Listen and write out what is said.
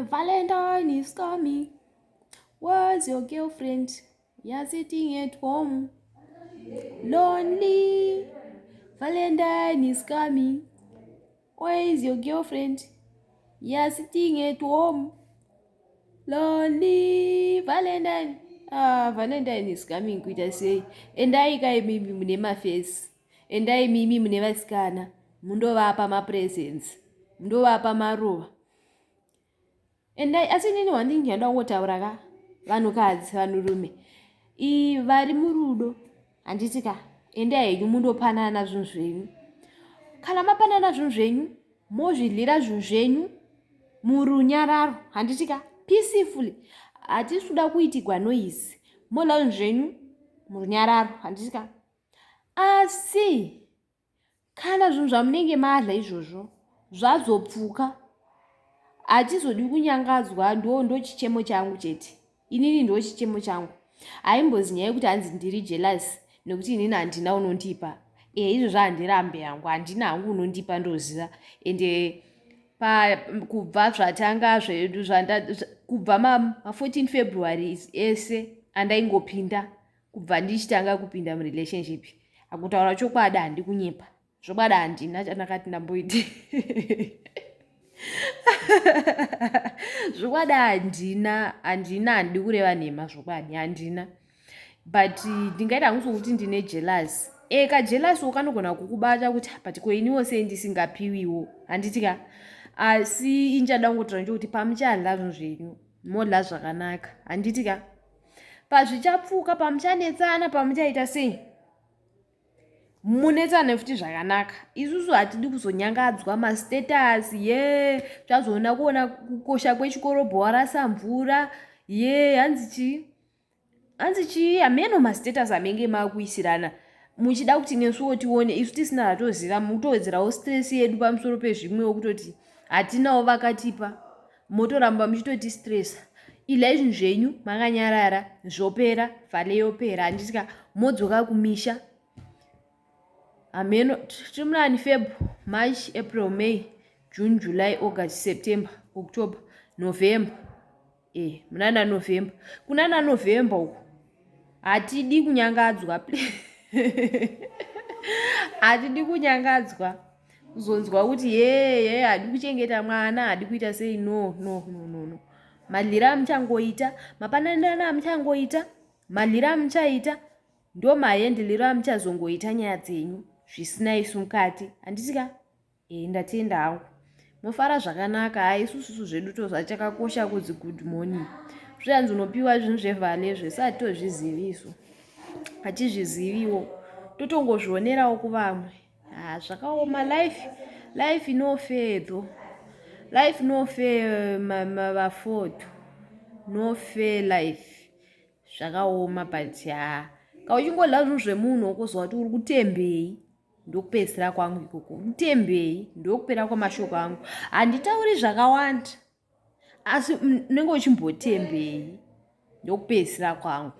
Valentine is coming. Where's your girlfriend? You're sitting at home. Lonely. Valentine is coming. Where is your girlfriend? You're sitting at home. Lonely. Valentine. Ah, Valentine is coming kuita sei? Endai kai mimi mune mafesi. Endai mimi mune vasikana. Mundovapa mapresents. Mundovapa maruva. Endai asi inini one thing chandoda kungotaura ka vanhukadzi vanhurume i vari murudo handiti ka endai henyu mundopanana zvinhu zvenyu kana mapanana zvinhu zvenyu mozvidlira zvinhu zvenyu murunyararo handiti ka peacefully hatisi kuda kuitigwa noise modla zvinhu zvenyu murunyararo handiti ka asi Kana zvinhu zvamunenge madla izvozvo zvazopfuka hatizodi kunyangadzwa ndo ndochichemo changu chete inini ndochichemo changu haimbozi nyaya yekuti hanzi ndiri jealous nekuti inini handina unondipa e izvozvo handirambe hangu handina hangu unondipa ndoziva ende pa kubva zvatanga zvedu zvanda kubva ma 14 february ese andaingopinda Kubva ndichitanga kupinda murelationship akutaura chokwadi handi kunyepa zvokwadi handina chandakati ndamboita zvokwadi handina handina handidi kureva nhema zvokwadi handina but ndingaita hangu sokuti ndine jealous e kajealous wo kanogona kukubata kuti but ko iniwo sei ndisingapiwiwo handiti ka asi inchada kungotaura nchokuti pamuchadla zvinhu zvenyu modla zvakanaka handiti ka pazvichapfuka pamuchanetsana pamuchaita sei munetsane futi zvakanaka isusu hatidi kuzonyangadzwa mastatus ye chazoona kuona kukosha kwechikorobho warasa mvura ye hanzi chii hanzi chii hameno mastatus amenge makuisirana muchida kuti nesuwo tione isu tisina zvatoziva mukutowedzerawo stress yedu pamusoro pezvimwewo kutoti hatinawo vakatipa motoramba muchitoti stressa idlai zvinhu zvenyu makanyarara zvopera vale yopera handitya modzoka kumisha hameno tiri munani feb march april may june july august september october november e eh, munana november kunana november uku hatidi kunyangadzwa hatidi kunyangadzwa kuzonzwa kuti hee hee hadi kuchengeta mwana hadi kuita sei no no no no no madlira amuchangoita mapananirana amuchangoita madlira amuchaita ndo mahendliro amuchazongoita nyaya dzenyu zvisina isu mukati handiti ka e ndatenda hangu mofara zvakanaka ha isususu zvedu toza chakakosha kudzi good morning zviyanzi unopiwa zvinhu zvevhale zvese hatitozvizivi isu hatizviziviwo totongozvionerawo kuvamwe ha zvakaoma life life no fair though life no fair vafoto no fair life zvakaoma but ha ka uchingodla zvinhu zvemunhu wokozwa kuti uri kutembei ndokupedzisira kwangu ikoko mutembei ndokupera kwamashoko angu handitauri zvakawanda asi unenge uchimbotembei ndokupedzisira kwangu.